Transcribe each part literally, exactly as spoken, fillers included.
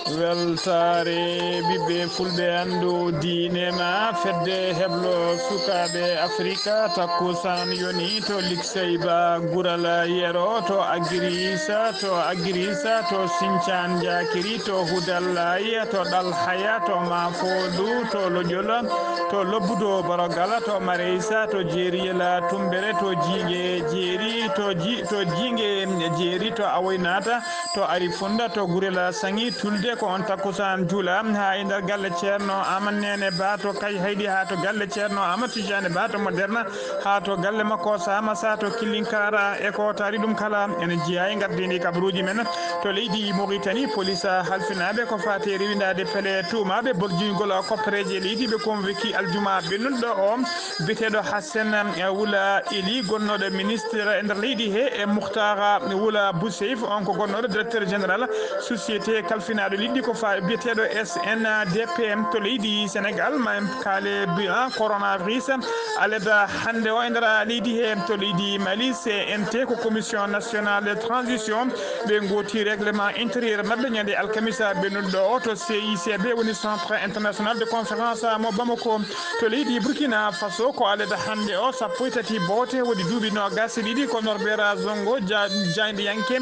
Weltaare ɓiɓɓe fulɓe, anndu diine ma fedde heblo sukaaɓe Afrika. Takkusaan yoni to Likseyba Gural Yero, to Agirisa, to Agirisa, to Sincaan Njaakiri, to Hudallay, to Ɗalhaya, to Maafoodu, to Loƴol, to Lobbudo Borogala, to Mareysa, to Jeeriyel Tumbere, to Jiinge Jeeri, to Ji-, to Jiinge Jeeri, to Awoynata, to Ari Funda, to Gurel Saŋi Tulde, ko on takkusaan juula haa e nder galle Ceerno Aman Neene Ba to Kay Haydi, haa to galle Ceerno Aman Tijaani Ba to Moderna, haa to galle makko Sama Sa to Killinkara. E ko taari ɗum kala, ene jeyaa e ngardiindi kabaruuji men. To leydi Mauritanie, police halfinaaɓe ko faati e rewindaade pele tuumaaɓe borjingol koppereeje leydi ɓe convoqué aljuma ɓennunɗo o, biyeteeɗo Hassen, eh, Wula Eli, gonnooɗo ministre e nder leydi he, e Mukhtar Wula Bousseif, on ko gonnooɗo directeur général société kalfinaaɗo liɗɗi ko fa-, biyeteeɗo S N D P M to leydi Sénégal, ma en kaale bilan coronavirus. Aleda hannde o e nder leydi he to leydi Mali, C N T ko commission nationale de transition, ɓe ngooti règlement intérieur maɓɓe ñande alkamisa ɓennunɗo o to C I C B, woni Centre International de Conférence mo Bamako. To leydi Burkina Faso, ko aleda hannde o, sappo e tati boote, woodi duuɓi noogas e ɗiɗi, ko Norbert Zongo, ja-, jaayndiyanke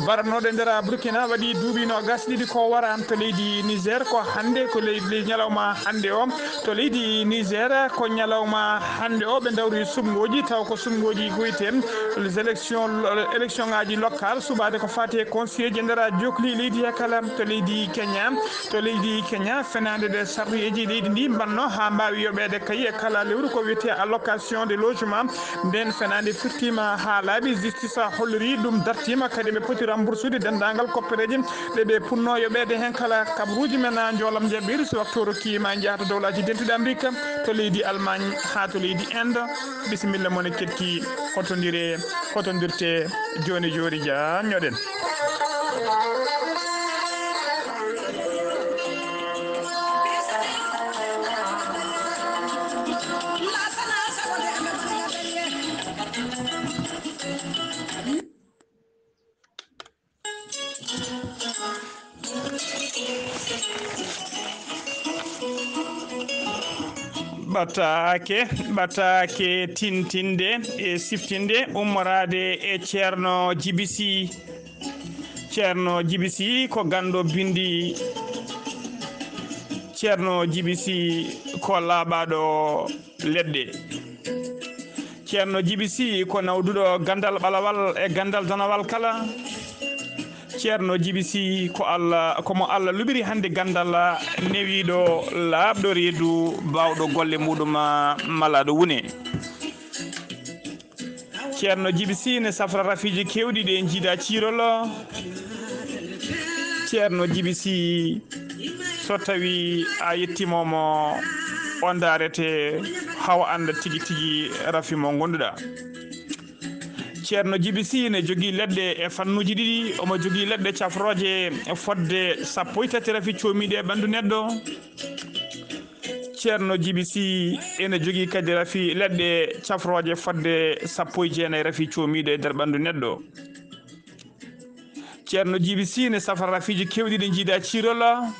baranooɗo e nder Burkina, waɗi duuɓi noogas e ɗiɗi ko wara. To leydi Niger, ko hannde, ko leydi, leydi ñalawma hannde o. To leydi Niger, ko ñalawma hannde o, ɓe ndawri suɓngooji, taw ko suɓngooji ko wiyetee les élections, élection ŋaaji locale, suɓaade ko faati e conseil ji e nder jokli leydi he kala. To leydi Kenya, To leydi Kenya, fenaande nde sarɗiyeeji leydi ndi mbanno haa mbaawi yoɓeede kayi e kala lewru ko wiyetee allocation de logement. Nden fenaande firtiima haa laaɓi, justice holliri ɗum dartiima, kadi ɓe poti remboursude denndaangal koppereeje ɗe ɓe punno yoɓeede heen kala. Kabaruuji men a njoolam njaɓɓiiri, so waktu o rokkiima, en njaha to Dowlaaji Dentuɗi Amerik, to leydi Allemagne haa to leydi Inde. Bisimilla mon e keɗki, hotondire, hotondirte jooni jooni, jaa, ñoɗen. Ɓataake, ɓataake tintinde e siftinde ummoraade e Ceerno Jibi Si. Ceerno Jibi Si ko ganndo binndi. Ceerno Jibi Si ko laaɓaaɗo leɗɗe. Ceerno Jibi Si ko nawduɗo ganndal ɓalawal e ganndal danawal kala. Ceerno Jibi Si ko Allah, ko mo Allah luɓiri hannde ganndal, newiiɗo, laaɓɗo reedu, baawɗo golle muɗum, malaaɗo wune. Ceerno Jibi Si ne safra rafiiji keewɗi ɗi en njiidaa ciirol. Ceerno Jibi Si, so tawii a yettiima mo, o ndaarete, haa o annda tigi tigi rafi mo ngonduɗaa. Ceerno Jibi Si ne jogii leɗɗe e fannuuji ɗiɗi. Omo jogii leɗɗe cafrooje fodde sappo e tati rafi coomiiɗe e ɓanndu neɗɗo. Ceerno Jibi Si ene jogii kadi rafi leɗɗe cafrooje fodde sappo e jeenayi rafi coomiiɗe e nder ɓanndu neɗɗo. Ceerno Jibi Si ne safra rafiiji keewɗi ɗi njiidaa ciirol,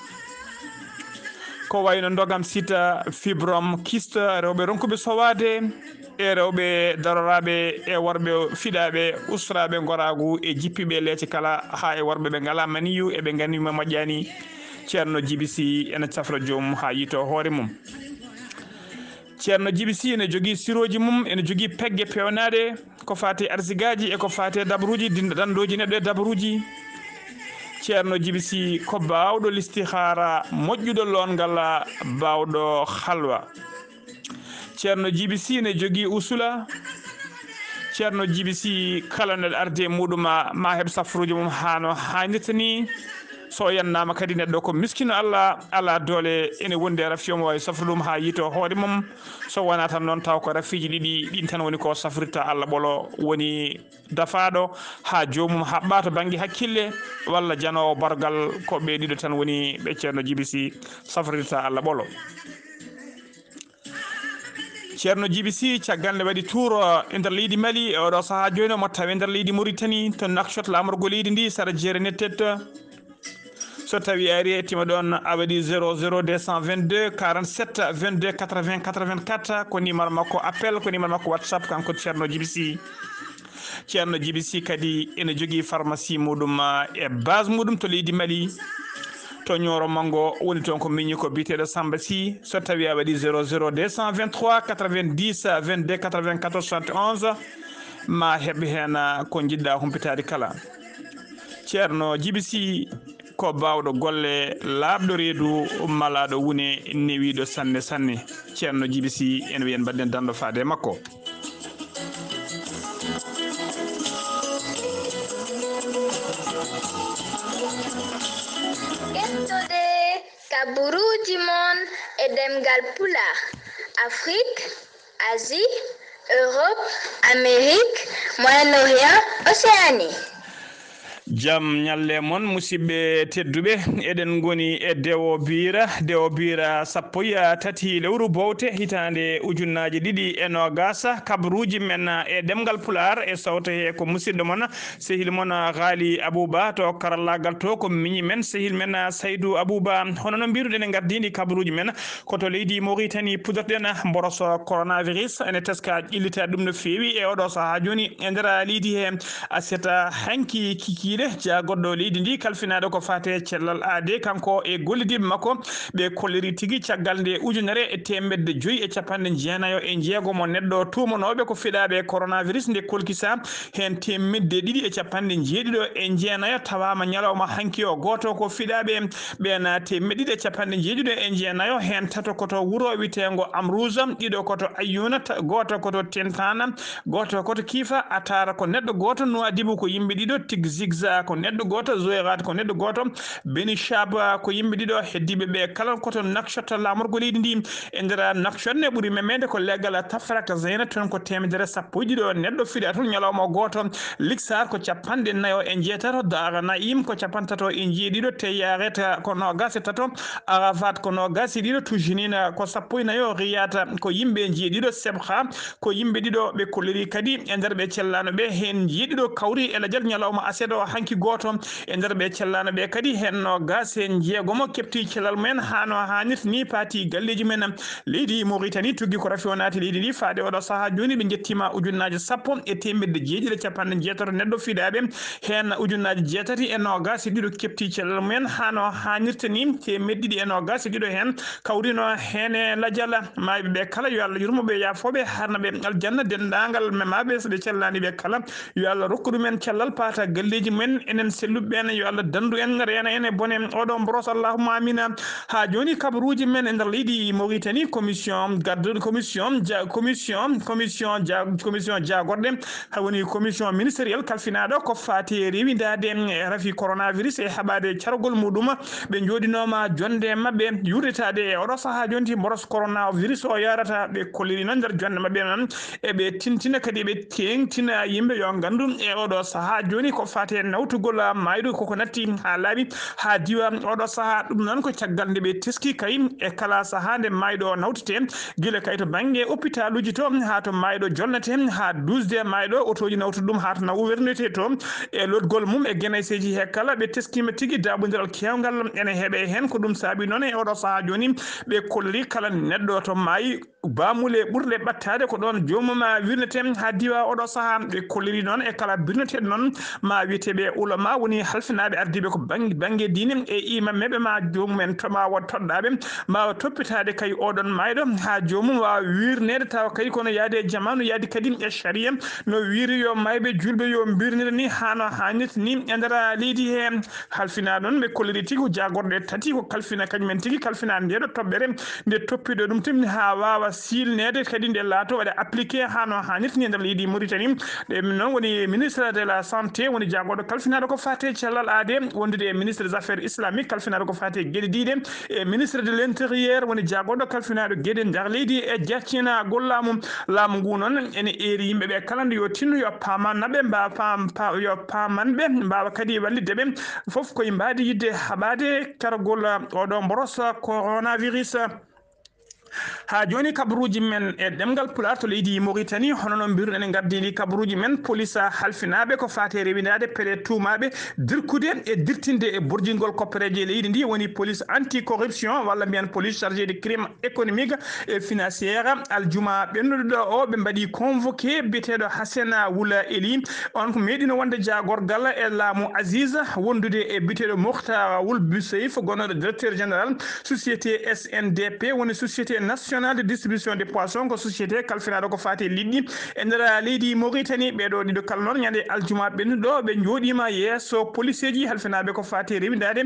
ko wayno ndogam sita, fibrom, kyste, rewɓe ronkuɓe sowaade, e rewɓe daroraaɓe, e worɓe fiɗaaɓe, usraaɓe ngoraagu, e jippiiɓe leece kala, haa e worɓe ɓe ngalaa maniyu, e ɓe nganima moƴƴaani. Ceerno Jibi Si ene safra joomum haa yiytoo hoore mum. Ceerno Jibi Si ene jogii sirooji mum, ene jogii pegge peewnaaɗe ko faati e arsigaaji e ko faati e dabaruuji, din-, danndooji neɗɗo e dabaruuji. Ceerno Jibi Si ko baawɗo listihaara, moƴƴuɗo loongal, baawɗo halwa. Ceerno Jibi Si ene jogii usula. Ceerno Jibi Si, kala neɗɗo ardi e muɗum, ma, ma heɓ safruuji mum haa no haanirta ni. So o yannaama kadi, neɗɗo ko miskino Allah, alaa doole, ene wondi e rafi, omo waawi safrude ɗum haa yiytoo hoore mum. So wonaa tan noon, taw ko rafiiji ɗiɗi ɗin tan woni ko safrirta Allah ɓolo, woni dafaaɗo haa joomum haɓɓa to bannge hakkille, walla janoowo bargal, ko ɓe ɗiɗo tan woni ɓe Ceerno Jibi Si safrirta Allah ɓolo. Ceerno Jibi Si, caggal nde waɗi tour, eh, e nder leydi Mali, e oɗo sahaa jooni omo tawi e nder leydi Mauritanie, to Nouakchott, laamorgo leydi ndi, sara jeere Nettet. So tawi a ari, a yettima ɗon, a waɗi zéro zéro deux cent vingt-deux quarante-sept vingt-deux quatre-vingts quatre-vingt-quatre, ko numéro makko appel, ko numéro makko WhatsApp, kanko Ceerno Jibi Si. Ceerno Jibi Si kadi ene jogii pharmacie muɗum, ah, e base muɗum to leydi Mali, to Ñooro Manngo, woni toon ko miñi ko biyeteeɗo Samba Si. So tawi a waɗi zéro zéro deux cent vingt-trois quatre-vingt-dix vingt-deux quatre-vingt-quatorze soixante et onze, ma heɓ heen, ah, ko njiɗɗa humpitaade kala. Ceerno Jibi Si ko baawɗo golle, laaɓɗo reedu, malaaɗo wune, newiiɗo sanne sanne. Ceerno Jibi Si, ene wiyen mbaɗden danndo faade e makko. Ƴettode kaburuuji mon e ɗemngal Pulaar, Afrik, Asie, Europe, Amérique, Moyen-Orient, Océanie. Jam ñalle mon, musidɓe tedduɓe. Eɗen ngoni e Dewo Biira, Dewo Biira sappo e tati lewru Bowte, hitaande ujunnaaje ɗiɗi e noogaas. Kabaruuji men e ɗemngal Pulaar e sawto he ko musidɗo mon, sehil mon Ghali Abouba, to karallaagal to ko miñi men, sehil men Saydou Abouba. Hono no mbiruɗen e ngardiindi kabaruuji men, ko to leydi Mauritanie puɗɗorɗen mboroso coronavirus. Ene teska ƴellitaade ɗum no feewi e oɗo sahaa jooni e nder leydi he. Aset hanki kikiiɗe, jagorɗo leydi ndi kalfinaaɗo ko faate cellal aade, kanko e gollidiiɓe makko, ɓe kolliri tigi caggal nde ujunere e teemedde joyi e capanɗe jeenayo e jeego mo neɗɗo tuumanooɓe ko fiɗaaɓe coronavirus nde kolkisa, heen teemedde ɗiɗi e capanɗe jeeɗiɗo e jeenayo tawaama ñalawma hanki o. Gooto ko fiɗaaɓe ɓeen teemedde ɗiɗi e capanɗe jeeɗiɗo e jeenayo, heen tato ko to wuro wiyeteengo Amrouza, ɗiɗo ko to Ayyuna, ta-, gooto ko to Tentana, gooto ko to Kiifa, Atara ko neɗɗo gooto, Nouadhibou ko yimɓe ɗiɗo, Tig Zigza ko neɗɗo gooto, Zouérat ko neɗɗo gooto, Beni Chab ko yimɓe ɗiɗo, heddiiɓe ɓe kala ko to Nouakchott, laamorgo leydi ndi. E nder Nouakchott ne ɓuri memeede ko leggal Tafrak Zeyna, toon ko teemedere sappo e ɗiɗo neɗɗo fiɗa toon ñalawma gooto. Liksar ko capanɗe nayo e jeetato, Dara Naim ko capantato e jeeɗiɗo, Teyaret ko noogas e tato, Arafat ko noogas e ɗiɗo, Tujinin ko sappo e nayo, Riyat ko yimɓe jeeɗiɗo, Sebha ko yimɓe ɗiɗo ɓe kolliri kadi e nder ɓe cellaano ɓe, heen jeeɗiɗo kawri e lajal ñalawma aset o hanki gooto. E nder ɓe cellaano ɓe kadi, heen noogas e jeegomo keɓti cellal mumen haa no haanirta ni, paati galleeji mumen. Leydi Mauritanie tuggi ko rafi o naati leydi ndi faade oɗo sahaa jooni, ɓe njettiima ujunnaaje sappo e teemedde jeeɗiɗi e capanɗe jeetato neɗɗo fiɗaaɓe, heen ujunnaaje jeetati e noogas e ɗiɗo keɓti cellal mumen haa no haanirta ni, teemedde ɗiɗi e noogas e ɗiɗo heen kawrino heen e lajal maayɓe ɓe kala, yo Allah yurmo ɓe, yaafo ɓe, harna ɓe aljanna. Denndaangal me maayɓe, so ɓe cellaani ɓe kala, yo Allah rokku ɗumen cellal, paata galleeji mumen. Enen selluɓe ɓeen, yo Allah danndu en, reena en e bone oɗo mboros, allahumma amina. Haa jooni kabaruuji men e nder leydi Mauritanie, commission garduɗo, commission ja-, commission, commission ja-, commission jaagorɗe, ha woni commission ministériel kalfinaaɗo ko faati e rewindaade e rafi coronavirus e haɓaade cargol muɗum. Ɓe njooɗinooma jonde maɓɓe yurlitaade e oɗo sahaa jooni, mboros coronavirus o yarata. Ɓe kolliri noon nder jonde maɓɓe noon, eɓe tintina kadi, eɓe teeŋtina yimɓe yo nganndu e oɗo sahaa jooni ko faati e nawtugol maayɗo koko natti haa laaɓi haa diwa oɗo sahaa. Ɗum noon ko caggal nde ɓe teski kay e kala sahaa nde maayɗo nawtete, gila kay to bannge hôpitaluuji to, haa to maayɗo jolnete, haa dusde maayɗo, otooji nawtude ɗum, haa to nawu wernete to, e lotgol mum e geneseeji he kala. Ɓe teskiima tigi daaɓondiral keewngal ene heɓe heen. Ko ɗum saabi noon e oɗo sahaa jooni ɓe kolliri kala neɗɗo to maayi, baamule ɓurɗe ɓattaade ko ɗoon joomum wirnete haa diwa oɗo sahaa. Ɓe kolliri noon e kala birneteeɗo noon ma wiyete ɓe ulama, woni halfinaaɓe ardiiɓe ko bang-, bannge diine e imammeeɓe ma joomum en to-, ma won toɗɗaaɓe ma toppitaade kay oɗon maayɗo haa joomum waawa wirneede tawa kay kono yaade e jamaanu, yaadi kadi e sharia no wiiri yo maayɓe juulɓe yo mbirnire ni haa no haanirta ni e nder leydi he. Halfina noon ɓe kolliri tigi ko jaagorɗe tati ko kalfina kañum en tigi kalfina ndeɗo toɓɓere nde toppiɗo ɗum tun haa waawa silneede kadi nde laato waɗa appliqué haa no haanirta ni e nder leydi Mauritanie. Ɗe noon woni ministre de la santé, woni jaagorɗo kalfinaaɗo ko faate cellal aade, wondude e ministre des affaires islamiques kalfinaaɗo ko faate geɗe diine, e ministre de l'intérieur woni jaagorɗo kalfinaaɗo geɗe nder leydi e jartinagol laamu. Laamu ngu noon ene eeri yimɓe ɓe kala nde yo tinno yo paaman naɓe mba-, paam-, pa-, yo paaman ɓe mbaawa kadi wallitde ɓe fof koye mbaadi yidde haɓaade kargol oɗo mboros coronavirus. Haa jooni, kabaruuji men e ɗemngal Pulaar to leydi Mauritanie, hono no mbiruɗen e ngardiiɗi kabaruuji men, police halfinaaɓe ko faati e rewindaade pele tuumaaɓe dirkude e dirtinde e borjingol koppereeje leydi ndi, woni police anti-corruption, walla mbiyen police chargée de crime économique et financière. Aljuma ɓennuɗo o, ɓe mbaɗi convoqué biyeteeɗo Hassena Wula Eli. On ko meeɗino wonde jaagorgal e laamu Aziz, wondude e biyeteeɗo Mokhtar Wul Buseyf, gonnoɗo directeur général société S N D P, woni société nationale de distribution des poissons, ko société kalfinaaɗo ko faati e liɗɗi e nder leydi Mauritanie. Ɓeeɗo ɗiɗo kala noon, ñande aljuma ɓennuɗo, ɓe njooɗiima yeeso policeeji halfinaaɓe ko faati e rewindaade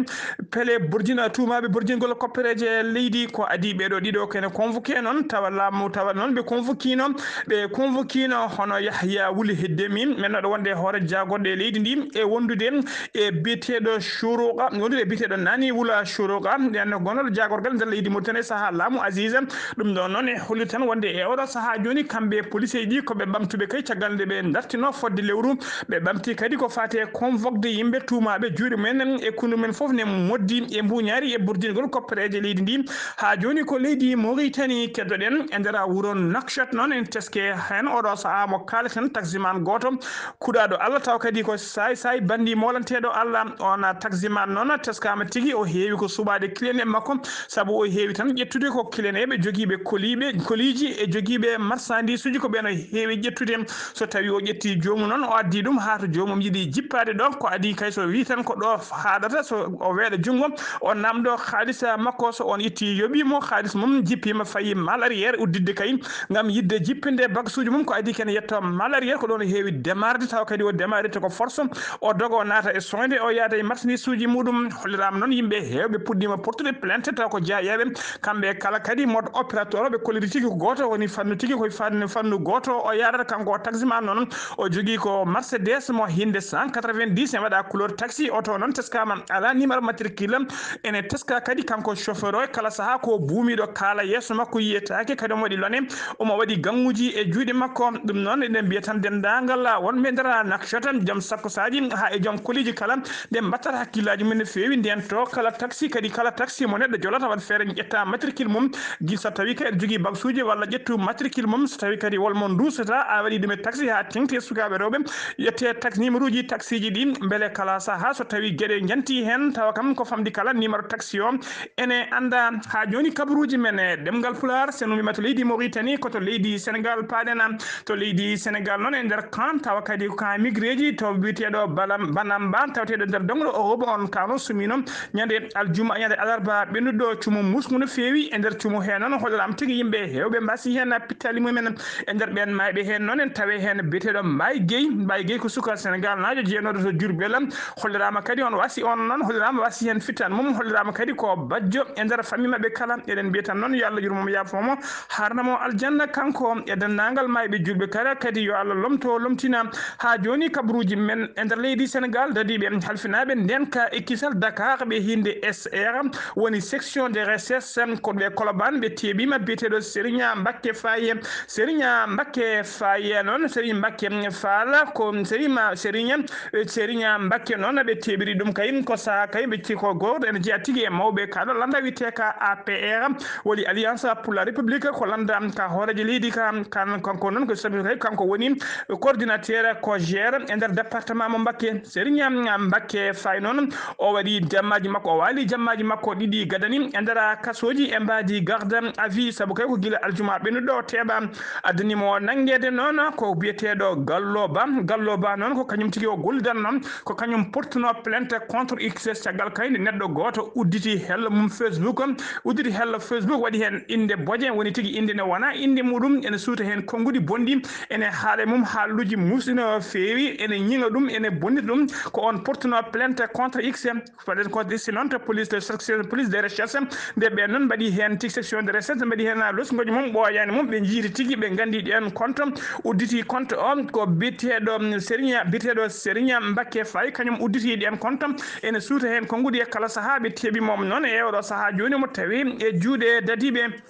pele borjina tuumaaɓe borjingol koppereeje leydi. Ko adii ɓeeɗo ɗiɗo kene convoqué noon, tawa laamu, tawa noon ɓe convoquino, ɓe convoquino hono Yahya Wuli Heddemi, men noɗo wonde hoore jaagorɗe leydi ndi, e wondude e biyeteeɗo Shuruqa, wondude e biyeteeɗo Nani Wula Shuruqa, nden gonnoɗo jaagorgal nder leydi Mauritanie sahaa laamu Aziz. Ɗum ɗo noon e holli tan wonde e oɗo sahaa jooni, kamɓe policeeji ɗi ko ɓe ɓamtuɓe kay caggal nde ɓe dartino fodde lewru. Ɓe ɓamti kadi ko faati e convoqué yimɓe tuumaaɓe juuɗe mumen e kundu men fof ne moddi e mbuñaari e burdingol koppereeje leydi ndi. Haa jooni ko leydi Mauritanie keddoɗen e nder wuro Nouakchott noon en teske heen oɗo sahaa mo kaaleten taximan gooto kuɗaaɗo Allah taw kadi ko saay saay banndi moolanteeɗo Allah. On taximan noon teskaama tigi o heewi ko suɓaade client en makko sabu o heewi tan ƴettude ko client eɓe jogiiɓe koliiɓe, koliiji e jogiiɓe marchandise uji ko ɓeen o heewi ƴettude. So tawi o ƴetti joomum noon, o addi ɗum haa to joomum yiɗi jippaade ɗo, ko adii kay so wii tan ko ɗo haaɗata, so o weeɗa junngo, o namdo haalis makko, so on itti yoɓii mo, haalis mum jippiima fayi mal arrière udditde kay ngam yiɗde jippinde bagsuuji mum, ko adii ken yetto mal arrière, ko ɗoon o heewi démarrde, tawa kadi o démarrde ko force, o dogo o naata e soñde, o yaada e marchandise uji muɗum. Holliraama noon yimɓe heewɓe puɗɗiima portude plainte, tawa ko jaayeeɓe, kamɓe kala kadi mode opérateur, ɓe kolliri tigi ko gooto, woni fannu tigi koye fannu, fannu gooto o yaadata. Kanko o taximan noon, o jogii ko Mercedes mo hinde cent quatre-vingt-dix, en waɗa couleur taxi. Oto noon teskaama alaa numéro matricule, ene teska kadi kanko chauffeur o, e kala sahaa ko buumiiɗo kaala yeeso makko yiyetaake, kadi omo waɗi lone, omo waɗi gaŋŋuuji e juuɗe makko. Ɗum noon eɗen mbiya tan denndaangal wonɓe nder Nouakchott, joom sakkosaaji haa e joom koliiji kala, nde mbattata hakkillaaji mum no feewi. Ndeen to kala taxi, kadi kala taxi mo neɗɗo jolata, waɗ feere ƴetta matricule mum, gila so tawi kadi aɗa jogii bagsuuji walla ƴettu matricule mum. So tawi kadi wol mo nduusata, a waɗi ɗum e taxi haa teŋti e sukaaɓe rewɓe, ƴette taxi, numéro uji taxi ji ɗi, mbele kala sahaa so tawi geɗe njanti heen, tawa kam ko famɗi kala numéro taxi o ene annda. Haa jooni kabaruuji men e ɗemngal Pulaar, so en ummii to leydi Mauritanie, ko to leydi Sénégal paaɗen. To leydi Sénégal noon, e nder camp, tawa kadi ko camp migré ji, to biyeteeɗo Balam-, Banamba, taweteeɗo nder doŋɗo Europe, on camp noon sumiino ñande aljuma, ñande alarba ɓennuɗo, cumu musngu no feewi e nder cumu hee noon. Holliraama tigi yimɓe heewɓe mbasi heen pittaali mumen. E nder ɓeen maayɓe heen noon, en tawi heen biyeteeɗo Mbaye Guèye. Mbaye Guèye ko suka Sénégal naajo jeenooɗo to Diourbel. Holliraama kadi on wasi, on noon holliraama wasi heen fittan mum. Holliraama kadi ko bajjo e nder famille maɓɓe kala. Eɗen mbiya tan noon yo Allah yurmo mo, yaafo mo, haarna mo aljanna, kanko e denndaangal maayɓe juulɓe kala. Kadi yo Allah lomto, lomtina. Haa jooni kabaruuji men e nder leydi Sénégal, dadiiɓe halfinaaɓe ndeen ka e kisal Dakar, ɓe hinde S R, woni section de recherche, ko ɓe Colobane, ɓe teeɓiima biyeteeɗo Serigne Mbacké Faye. Serigne Mbacké Faye noon, Serigne Mbacké Faala, ko Serigne, Serigne, Serigne Mbacké noon, ɓe teeɓiri ɗum kay, ko saha kay, ɓe ci-, ko goto ene jeya tigi e mawɓe kaɗo lannda wiyetee ka A P R, woni Alliance pour la République, ko lannda ka hooreejo leydi ka, kan, kanko noon ko sabi kay, kanko woni coordinateur ko gère e nder département mo Mbacké. Serigne Mbacké Faye noon, o waɗi jammaaji makko, o waali jammaaji makko ɗiɗi gadani e nder kasooji e mbaadi garde à vue, sabu kay ko gila aljuma ɓennuɗo o teeɓa. Addani mo nanngeede noon ko biyeteeɗo Gallo Ba. Gallo Ba noon ko kañum tigi o gollidanno, ko kañum portuno plainte contre X, caggal kay nde neɗɗo gooto udditi hello mum Facebook, udditi hello Facebook, waɗi heen innde boje, woni tigi innde ne wona innde muɗum, ene suuta heen konnguɗi bonɗi, ene haala e mum haaluuji muusɗi no feewi, ene ñiŋa ɗum, ene bonnita ɗum, ko on portuno plainte contre X. Faɗen ko si noon to police de section, police de recherche, nde ɓeen noon mbaɗi heen ti section de recherche, mbaɗi heen losngoji mum, ɓooyaani mum, ɓe njiiti tigi, ɓe nganndi ɗeen compte, udditi compte o, ko biyeteeɗo Serigne, biyeteeɗo Serigne Mbacké Faye, kañum udditi ɗeen compte, ene suuta heen konnguɗi e kala sahaa, ɓe teeɓi mum noon e oɗo sahaa jooni mo tawi e juuɗe dadiiɓe.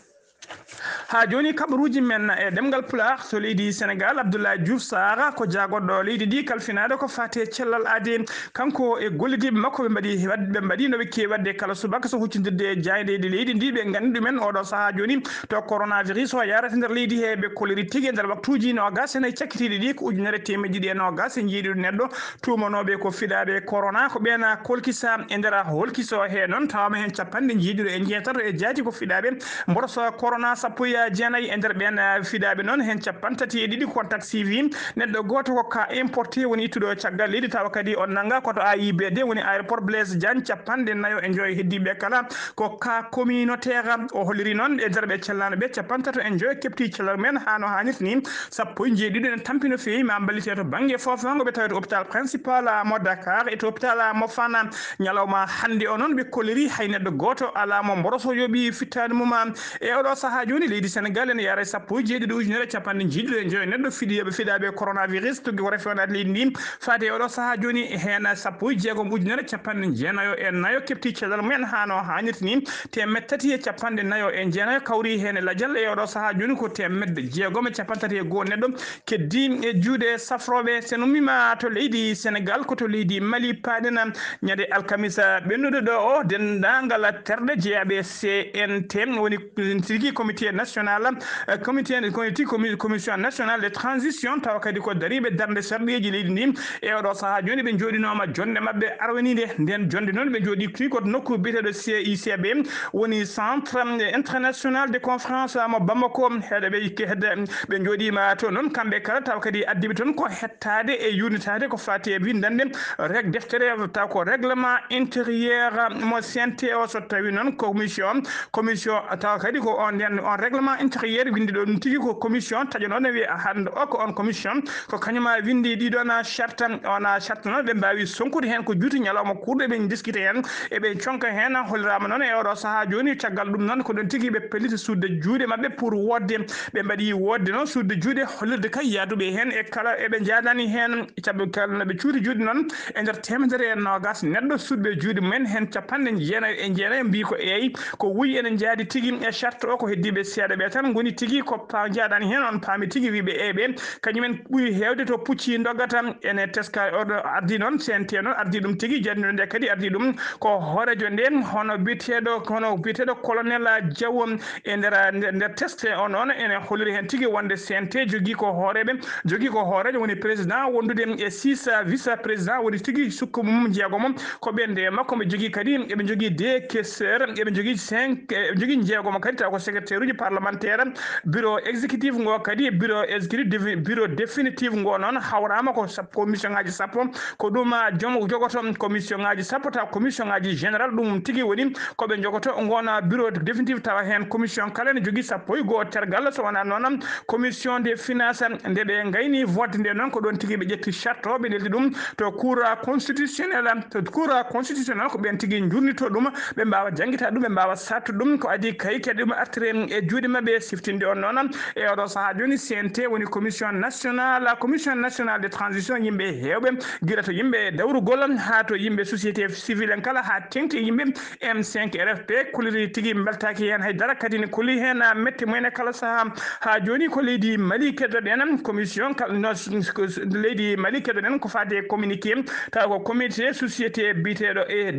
Haa jooni, kabaruuji men e ɗemngal Pulaar to leydi Senegaal, Abdoulaye Diouf Sarr ko jaagorɗo leydi ndi kalfinaade ko faati e cellal aadi. Kanko e gollidiiɓe makko ɓe mbaɗi, ɓe mbaɗi no ɓe keewi waɗde kala subaka so huccindirde e jaayndeeji leydi ndi. Ɓe nganndi ɗumen oɗo sahaa jooni to coronavirus o yaarata nder leydi he, ɓe kolliri tigi e nder waktuuji noogas e nayi cakkitiiɗi ɗi ko ujunere teemeɗe ɗiɗi e noogas e njeeɗiɗo neɗɗo tuumanooɓe ko fiɗaaɓe corona. Ko ɓeen kolkisa e nder holkiso he noon, tawaama heen capanɗe njeeɗiɗo e njeetato e jaati ko fiɗaaɓe mboros corona, sappo e jeenayi e nder ɓeen, eh, fiɗaaɓe noon, heen capanɗe tati e ɗiɗi contact suivi. Neɗɗo gooto ko cas importé woni ittuɗo caggal leydi, tawa kadi on nannga ko to A I B D, woni aéroport Blaise Diagne, capanɗe nayo e njoyo heddiiɓe kala ko cas communautaire. O holliri noon e nder ɓe cellaaɓe ɓe, capanɗe tato e njoyo keɓti cellal mum en haa no haanirta ni, sappo e njeeɗiɗo ene tampi no feewi, ma mballite to bannge foofaango ɓe tawa to hôpital principal mo Dakar e to hôpital mo Fann. Ñalawma hannde o noon, ɓe kolliri hay neɗɗo gooto alaa mo mboroso yooɓi fittaandu mum. E oɗo sahaa jooni, leydi Senegaal ene yaara e sappo e jeeɗiɗo ujunere capanɗe jeeɗiɗo e njoyo neɗɗo fiɗi-, yooɓe fiɗaaɓe coronavirus, tuggi ko refenaade leydi ndi. Faade e oɗo sahaa jooni, heen sappo e jeegom ujunere capanɗe jeenayo e nayo keɓti cellal mum en haa no haanirta ni, teemedde tati e capanɗe nayo e jeenayo kawri heen e lajal. E oɗo sahaa jooni ko teemedde jeegom e capanɗe tati e goo neɗɗo keddi e juuɗe safrooɓe. So en ummiima to leydi Senegaal, ko to leydi Mali paaɗen ñande alkamisa ɓennuɗo ɗo o, denndaangal terɗe jeyaaɓe C N T, woni tigi comité national, eh, comité, comité, commi-, commission nationale de transition, tawa kadi ko dariiɓe darnde sarɗiiji leydi ndi. E oɗo sahaa jooni, ɓe njooɗinooma jonnde maɓɓe arwaniinde. Nden jonnde noon, ɓe njooɗi tigi ko nokku biyeteeɗo C I C B, woni Centre International de Conférence mo Bamako. Heɗe ɓe, hedde, ɓe njooɗiima to noon, kamɓe kala, tawa kadi addiiɓe toon ko hettaade e yuurnitaade ko faati e winndande reg-, deftere, taw ko règlement intérieur mo C N T o. So tawi noon commission, commission, tawa kadi ko on, nden on règlement intérieur winndi ɗo ɗum tigi ko commission taƴanooɗo, wiye hannde o ko on commission, ko kañum winndi ɗiɗon charte. On charte noon, ɓe mbaawi sonkude heen ko juuti ñalawma kuurɗo, ɓe ndiskita heen, eɓe conka heen. Holliraama noon e oɗo sahaa jooni, caggal ɗum noon, ko ɗon tigi ɓe pelliti suuɗde juuɗe maɓɓe pour woodde. Ɓe mbaɗi woodde noon suuɗde juuɗe, hollirde kay yaaduɓe heen e kala eɓe njaadani heen, caɓɓe kala no ɓe cuuti juuɗe noon, e nder teemedere e noogas neɗɗo suuɗɓe juuɗe mumen, heen capanɗe jeenayo e jeenayo mbii ko eey, ko wuyi ene njaadi tigi e charte o, ko heddiiɓe seeɗa ɓe tan ngoni tigi ko pa-, njaadani heen, on paami tigi, wiiɓe eey ɓe, kañumen ɓuri heewde to pucci ndoggata. Ene teska oɗo ardii noon, C N T noon ardii ɗum tigi, jannde nde kadi ardii ɗum ko hooreejo nde, hono biyeteeɗo, hono biyeteeɗo colonel Diaw. E nder, nder, nder test o noon, ene holliri heen tigi wonde C N T jogii ko hooreeɓe, jogii ko hooreejo woni président wondude e six vice président, woni tigi sukka mum jeegomo ko ɓen nde makko. Ɓe jogii kadi, eɓe jogii deux questeur, eɓe jogii cinq, eɓe jogii jeegomo kadi taw ko secrétaire uji parlementaire. Bureau exécutif ngo kadi, bureau exécutif, defi-, bureau définitif ngo noon hawraama ko sap-, commission ngaji sappo. Ko ɗum, ah, joom jogoto commission ngaji sappo, taw commission ngaji général, ɗum tigi woni ko ɓe jogoto ngon bureau définitif, tawa heen commission kala ne jogii sappo e goo tergal. So wonaa noon, commission des finances, nde ɓe ngayni vote nde noon, ko ɗoon tigi ɓe ƴetti charte o, ɓe neldi ɗum to cour constitutionnel. To cour constitutionnel ko ɓeen tigi njurnito ɗum, ɓe mbaawa janngita ɗum, ɓe mbaawa saɗtude ɗum. Ko adii kay kadi ɗum artire e juuɗe maɓɓe siftinde on noon. E oɗo sahaa jooni, C N T woni commission nationale, commission nationale de transition, yimɓe heewɓe, gila to yimɓe dawrugol haa to yimɓe société civile en kala, haa teŋti e yimɓe M cinq R F P, kolliri tigi mbeltaaki heen hay dara, kadi ne kolli heen mette mumen e kala sahaa. Haa jooni ko leydi Mali keddoɗen, commission kal-, no, leydi Mali keddoɗen ko faade e communiqué, tawa ko comité société biyeteeɗo E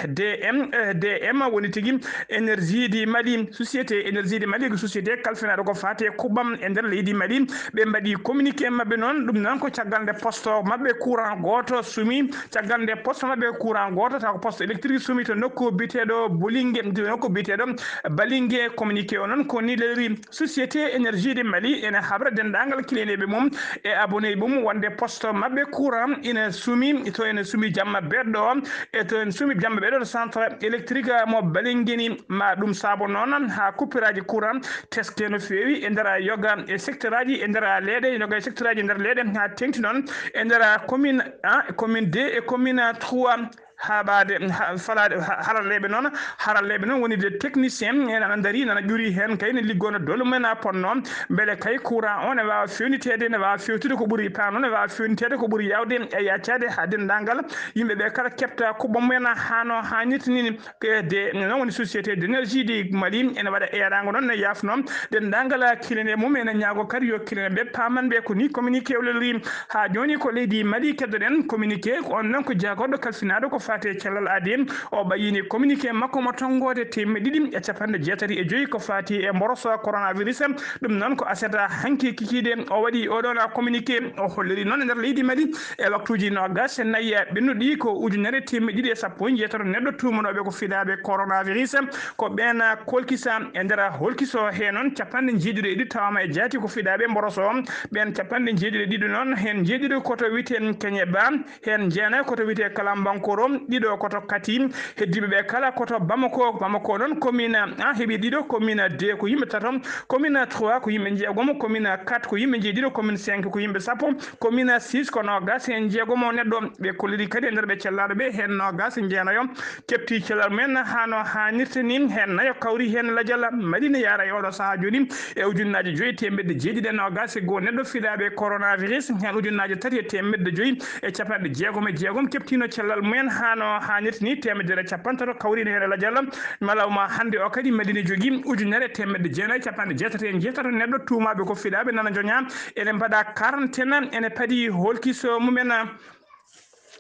D M, E D M woni tigi énergie du Mali, société énergie du Mali ko société kalfinaaɗo ko faate kuɓɓam e nder leydi Mali. Ɓe mbaɗi communiqué maɓɓe noon, ɗum noon ko caggal nde poste maɓɓe courant gooto sumi, caggal nde poste maɓɓe courant gooto, taw ko poste électrique sumi to nokku biyeteeɗo Bolingue, to nokku biyeteeɗo Balingue. Communiqué o noon ko ni lelri. Société Énergie du Mali ene habra denndaangal kiliyaneeɓe mum e abonné mum wonde poste maɓɓe courant ina sumi, to ene sumi jamma beɗɗo o, e to ene sumi jamma beɗɗo to centre électrique mo Balingeni. Ma ɗum saabo noon haa coupure aji courant teske no feewi e nder yoga e secteur aji, e nder leeɗe, yoga e secteur aji e nder leeɗe, haa teŋti noon e nder commune un, commune deux e commune trois. haɓaade, ha-, falaade, ha-, haralleeɓe noon, haralleeɓe noon woni de technicien, en ana ndarii, nana ƴurii heen kay ne liggono dolu men a ponno, mbele kay courant o ne waawa feewniteede, ne waawa feewtude ko ɓuri paano, ne waawa feewniteede ko ɓuri yaawde e yaacaade haa denndaangal yimɓe ɓe kala keɓta kuɓɓo mumen hano haanirta ni. P S D, noon woni Société d'énergie du Mali, ene waɗa eeraango noon, ne yaafno denndaangal kiineeɓe mum, ene ñaago kadi yo kiineeɓe paaman ɓe ko ni communiqué o lelori. Haa jooni ko leydi Mali keddoɗen communiqué, ko on noon ko jaagorɗo kalfinaaɗo ko faati e cellal aadi. O ɓayyini communiqué makko mo tonngoode teemeɗɗe ɗiɗi e capanɗe jeetati e joyi ko faati e mboroso coronavirus. Ɗum noon ko aset hanki kikiiɗe o waɗi oɗon communiqué. O holliri noon e nder leydi Mali e waktuuji noogas e nayi ɓennuɗi ko ujunere teemeɗɗe ɗiɗi e sappo e jeetati neɗɗo tuumanooɓe ko fiɗaaɓe coronavirus. Ko ɓeen kolkisa e nder holkiso he noon capanɗe jeeɗiɗo e ɗiɗi tawama e jaati ko fiɗaaɓe mboroso. Ɓeen capanɗe jeeɗiɗo e ɗiɗo noon heen jeeɗiɗo koto wiyetee Keñe Ba, heen jeenayi koto wiyetee Kalambankoro, ɗiɗo koto Kati, heddiiɓe ɓe kala koto Bamako. Bamako noon commune un heɓi ɗiɗo, commune deux ko yimɓe tato, commune trois ko yimɓe jeegomo, commune quatre ko yimɓe jeeɗiɗo, commune cinq ko yimɓe sappo, commune six ko noogas e jeegomo neɗɗo. Ɓe kolliri kadi e nder ɓe cellaaɗo ɓe heen noogas e jeenayo keɓti cellal mumen hano haanirta ni, heen nayo kawri heen lajal Mali ne yaara e oɗo sahaa jooni e ujunnaaji joyi teemedde jeeɗiɗi e noogas e goo neɗɗo fiɗaaɓe coronavirus, heen ujunnaaji tati e teemedde joyi e capanɗe jeegom e jeegom keɓtiino cellal mumen hano haanirta ni, teemedere e capanɗe tato kawriino heen e lajal. Ñalawma hannde o kadi Mali ne jogii ujunere e teemedde jeenayi e capanɗe jeetati e jeetati neɗɗo tuumaaɓe ko fiɗaaɓe nana njoñaa, ene mbaɗa quarantaine, ene padi holkiso mumen.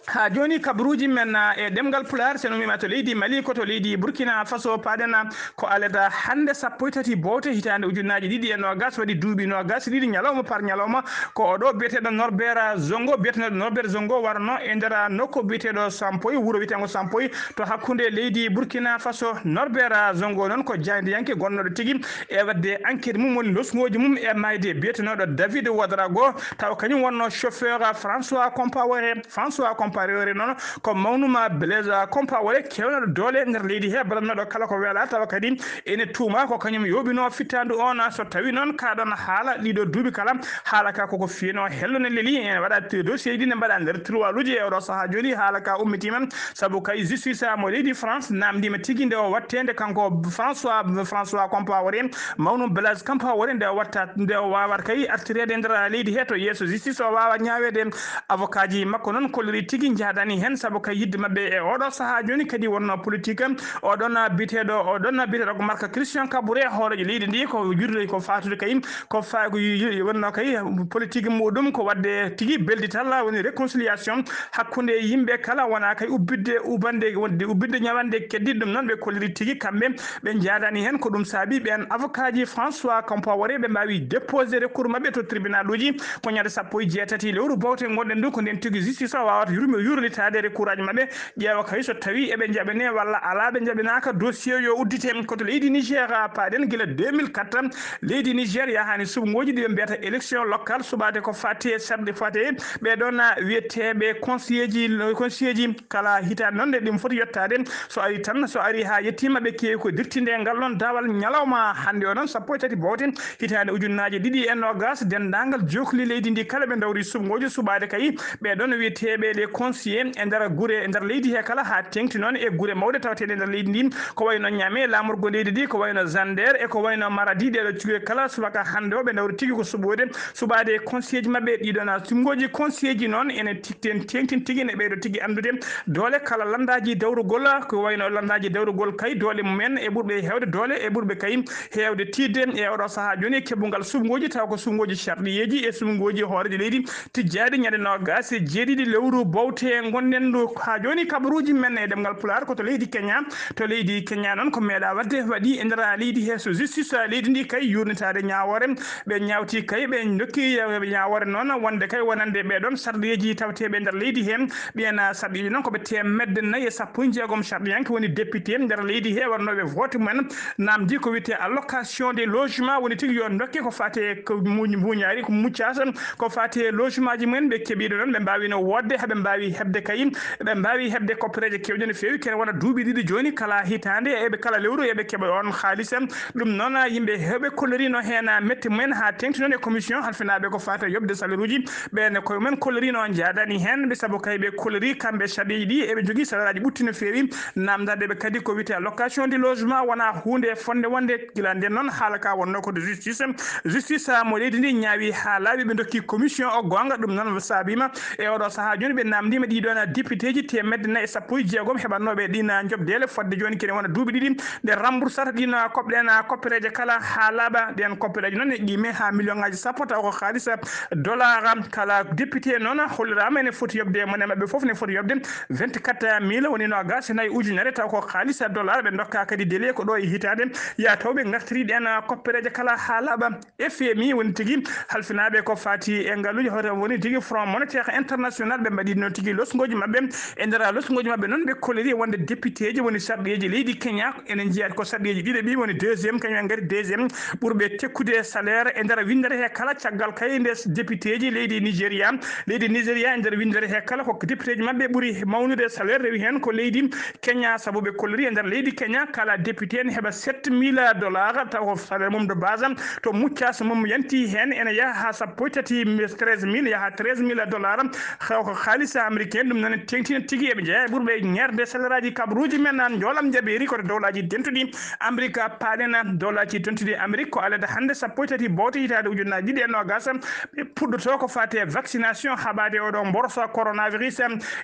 Haa jooni kabaruuji men, ah, e ɗemngal Pulaar, so en ummiima to leydi Mali, ko to leydi Burkina Faso paaɗen, ah, ko alata hannde sappo e tati bowte hitaande ujunnaaji ɗiɗi e noogas, waɗi duuɓi noogas e ɗiɗi, ñalawma par ñalawma, ko oɗo biyeteeɗo Norbert Zongo, biyeteeɗo Norbert Zongo warno e nder nokku biyeteeɗo Sampoy, wuro wiyeteengo Sampoy, to hakkunde leydi Burkina Faso. Norbert Zongo noon ko jaayndiyanke gonnooɗo tigi e waɗde enquête mum, woni losngooji mum e maayde biyetenooɗo David Ouadraogo, tawa kañum wonno chauffeur François Compaoré. François Compaoré noon ko mawnuma Blaise Compaoré, keewnaɗo doole nder leydi he, ballannoɗo kala ko weela, tawa kadi ene tuuma ko kañum yooɓino fittaandu on. So tawi noon kaɗon haala ɗiɗo duuɓi kala, haala ka koko fiyeno hello ne leli, ene waɗa dossier ji ne mbaɗa nder tiroiruji e oɗo sahaa jooni, haala ka ummitiima, sabu kay justice mo leydi France namdiima tigi nde o wattende kanko François, François Compaoré, mawnum Blaise Compaoré, nde o watta, nde o wawata kay artireede nder leydi he to yeeso justice, o wawa ñaaweede. Avocat ji makko noon kolliri tigi njaadani heen, sabu kay yidde maɓɓe e oɗo sahaa jooni kadi wonno politique, oɗon biyeteeɗo, oɗon biyeteeɗo ko Marc Christian Kabouré, hooreejo leydi ndi, ko yurde ko faatude kay, ko fa-, ko yu-, yu-, wonno kay politique muɗum ko waɗde tigi beldital, woni réconciliation hakkunde yimɓe kala, wona kay ubbidde, ubande, wonde ubbidde ñawande keddiɗɗum. Noon ɓe kolliri tigi kamɓe ɓe njaadani heen. Ko ɗum saabi ɓeen avocat ji François Compaoré ɓe mbaawi déposé recours maɓɓe to tribunal uji. Ko ñande sappo e jeetati lewru bowte ngonɗen ndu, ko nden tigi justice o wawata yurmi-, yurnitaade recours aji maɓɓe, ƴeewa kay so tawi eɓe njaɓene walla alaa. Ɓe njaɓinaaka, dossier yo uddite. Ko to leydi Niger paaɗen gila deux mille quatre. Leydi Niger yahaani suɓngooji ɗi ɓe mbiyata élection locale suɓaade ko fati e sarɗi fati ɓe ɗon wiyeteeɓe conseiller ji, conseiller ji. Kala hitaande noon nde ɗum foti yettaade, so ari tan, so ari haa yettiima, ɓe keewi ko dirtinde ngal ɗon daawal ñalawma hannde o noon, sappo e tati bowte hitaande ujunnaaji ɗiɗi e noogas, denndaangal jookli leydi ndi kala ɓe ndawri suɓngooji suɓaade kay ɓe ɗon wiyeteeɓe les conseillers e nder gure, e nder leydi he kala, haa teeŋti noon e gure mawɗe tawateeɗe e nder leydi ndi, ko wayno Niamey, laamorgo leydi ndi, ko wayno Zander, e ko wayno Maradi. Ɗeeɗo cukalel kala subaka hannde o, ɓe ndawri tigi ko suɓoyde, suɓaade conseiller ji maɓɓe ɗiɗo na. Suɓngooji conseiller ji noon ene tikten, teeŋtin tigi, ne ɓeydo tigi anndude doole kala lanndaaji dawrugol, ko wayno lanndaaji dawrugol kay, doole mumen e ɓurɓe heewde doole, e ɓurɓe kay heewde tiiɗde e oɗo sahaa jooni e keɓungal suɓngooji, tawa ko suɓngooji sarɗiyeeji e suɓngooji hooreejo leydi tijjaaɗi ñande noogas e jeeɗiɗi lewru bowte ngonɗen ndu. Haa jooni kabaruuji men e ɗemngal Pulaar ko to leydi Kenya. To leydi Kenya noon ko meeɗa waɗde, waɗi e nder leydi he so justice leydi ndi kay yurnitaade ñaawoore. Ɓe ñaawti kay, ɓe ndokki, ɓe ñaawoore noon wonde kay wonande ɓee ɗoon sarɗiyeeji tawateeɓe nder leydi he, ɓiyen sarɗiyeeji noon ko ɓe teemedde nayi e sappo e jeegom sarɗiyanke woni député nder leydi he, waɗnooɓe vote mumen, namdi ko wiyetee allocation de logement, woni tigi yo ndokke ko faati e ko mu-, mbuuñaari, ko muccaasa, ko faati e logement ji mumen, ɓe keɓiino noon, ɓe mbaawino woodde, haa ɓe mbaawi mbaawi heɓde kay, ɓe mbaawi heɓde koppereeje keewɗe no feewi, kene wona duuɓi ɗiɗi jooni, kala hitaande, eɓe kala lewru eɓe keɓa on haalisa. Ɗum noon, yimɓe heewɓe kolloriino heen metti mumen haa teeŋti noon e commission halfinaaɓe ko faati e yoɓde saleruuji. Ɓeen e koye mumen kolloriino njaadaani heen, ɓe sabu kay ɓe kollorii kamɓe sarɗiiji ɗi eɓe njogii salariiji ɓutti no feewi. Naamndaade ɓe kadi ko wiyetee location de logement wonaa huunde fotnde wonde. Gila ndeen noon, haala ka wonnoo ko to justice. Justice, ah, mo leydi ndi ñaawi haa laaɓi, ɓe ndokki commission o goonga. Ɗum noon saabiima e oɗo sahaa jooni ɓe naamndiima ɗii ɗoon député ji teemedde nayi e sappo e jeegom heɓannooɓe ɗiin njoɓdeele fotde jooni kene wona duuɓi ɗiɗi nde rembourse-ata ɗiin koɓɗen koppereeje kala haa laaɓa. Ɗeen koppereeje noon e qiime haa million ngaaji sappo taw ko haalisa dollar. Kala député noon holliraama ene foti yoɓde, mone maɓɓe fof ne foti yoɓde vingt-quatre mille, woni noogaas e nayi ujunere, taw ko haalisa dollar. Ɓe ndokka kadi délai ko ɗo e hitaande, yaa taw ɓe ngartiri ɗeen koppereeje kala haa laaɓa. F M I woni tigi halfinaaɓe ko faati e ngaluuji, hoto woni tigi Front Monétaire International, ɓe mbaɗi noon tigi losngooji maɓɓe. E nder losngooji maɓɓe noon, ɓe kolliri wonde député ji woni sarɗiiji leydi Kenya, ene njiyaa ko sarɗiiji ɗiɗi, ɓi woni deuxième, kañum en ngari deuxième ɓurɓe tekkude salaire e nder winndere he kala. Caggal kay nde député ji leydi Nigeria, leydi Nigeria e nder winndere he kala ko député ji maɓɓe ɓuri mawnude salaire, rewi heen ko leydi Kenya, sabu ɓe kolliri e nder leydi Kenya kala député ne heɓa sept mille dollars, taw ko salaire mum de base. To muccaas mum yanti heen, ene yaha haa sappo e tati, treize mille, yaha treize mille dollars. Ko haalisa américain, ɗum noon teeŋtina tigi eɓe njeyaa e ɓurɓe ŋeerde salaireaji kabaruuji men, aan njoolam jaɓeeri ko to dowlaaji dentuɗi Amérique paaɗen. Dowlaaji dentuɗi Amérique ko alada hannde sappo e tati bowte hitaande ujunnaji ɗiɗi e noogaas, ɓe puɗɗotoo ko faati e vaccination haɓaade oɗo mboroso coronavirus.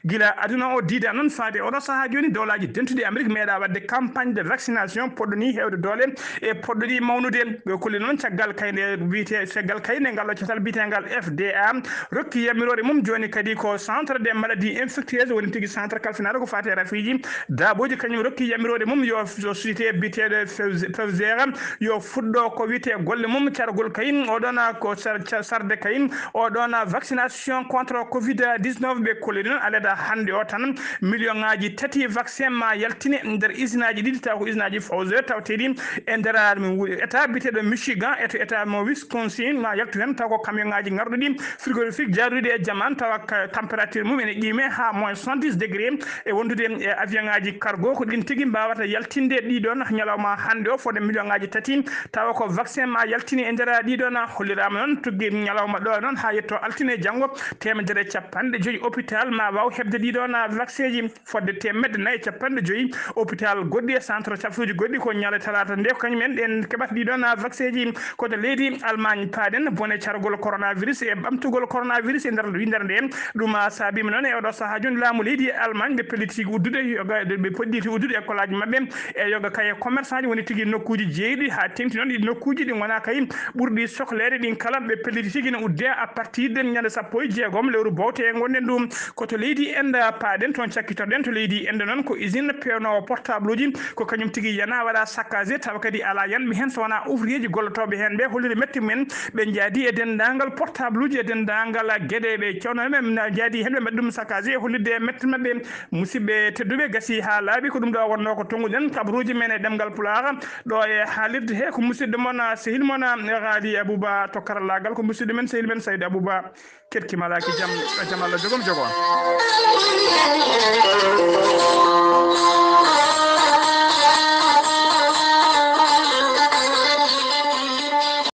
Gila aduna o diida noon faade oɗo sahaa jooni, dowlaaji dentuɗi Amérique meeɗa waɗde campagne de vaccination poɗɗo ni heewde doole e poɗɗo ɗi mawnude. Ɓe kolli noon caggal kayde biyete, caggal kayde ngal ɗo catal biyetengal F D A rokki yamiroore mum jooni kadi ko centre des maladies infectieuses, woni tigi centre kalfinaaɗo ko faati e rafiiji daaɓooji, kañum rokki yamiroore mum yo société biyeteeɗo Pfizer yo fuɗɗo ko wiyetee golle mum cargol kayin. Oɗon ko sar-, ca-, sarde kayin oɗon vaccination contre covid dix-neuf. Ɓe kolliri noon alada hannde o tan million ngaaji tati vaccin ma yaltine nder usine aji ɗiɗi, taw ko usine aji Pfizer tawteeɗi e nder état biyeteeɗo Michigan e to état mo Wisconsin, ma yaltu heen, taw ko camion ngaaji ngarɗuɗi frigorifique jaaduɗi e jaman, tawa ka température mum ene qiime haa moins soixante-dix degré, e wondude e avion ngaaji cargo, ko ɗin tigi mbaawata yaltinde ɗiɗon ñalawma hannde o fodde million ngaaji tati, tawa ko vaccin ma yaltini e nder ɗiɗon. Holliraama noon tuggi ñalawma ɗo noon haa yetto altine janngo, teemedere e capanɗe joyi hôpital ma waaw heɓde ɗiɗon vaccin ji. Fodde teemedde nayi e capanɗe joyi hôpital goɗɗi e centre cafruuji goɗɗi ko ñalawma talaata nde ko kañum en ɗen keɓata ɗiɗon vaccin ji. Ko to leydi Allemagne paaɗen bone cargol coronavirus e ɓamtugol coronavirus e nder winndere nde. Ɗum saabiima noon e oɗo sahaa jooni laamu leydi Allemagne ɓe pelliti uddude yoga, ɓe poɗɗiti uddude école aji maɓɓe e yoga kay e commerçant ji woni tigi nokkuuji jeeyɗi haa teeŋti noon ɗi nokkuuji ɗi ngonaa kay ɓurɗi sohleede ɗin kala ɓe pelliti tigi no udde à partir de ñande sappo e jeegom lewru bowte e ngonɗen ɗum. Ko to leydi Inde paaɗen, toon cakkitoɗen. To leydi Inde noon ko usine peewnoowo portable uji, ko kañum tigi yana waɗa saccagé, tawa kadi alaa yanɓe heen so wonaa ouvrier ji gollotooɓe heen ɓe holliri mette mumen. Ɓe njaadi e denndaangal portable uji e denndaangal geɗe ɓe cewno men njaadi heen ɓe mbaɗi ɗum saccagé e hollirde mette maɓɓe. Musidɓe tedduɓe, gasi haa laaɓi, ko ɗum ɗo wonnoo ko tonnguɗen kabaruuji men e ɗemngal Pulaar ɗo e haalirde he. Ko musidɗo mon, sehil mon, Raali Abouba to karallaagal, ko musidɗo men, sehil men Saydu Abouba. Keɗki malaaki jam, jam Allah jogom jogo.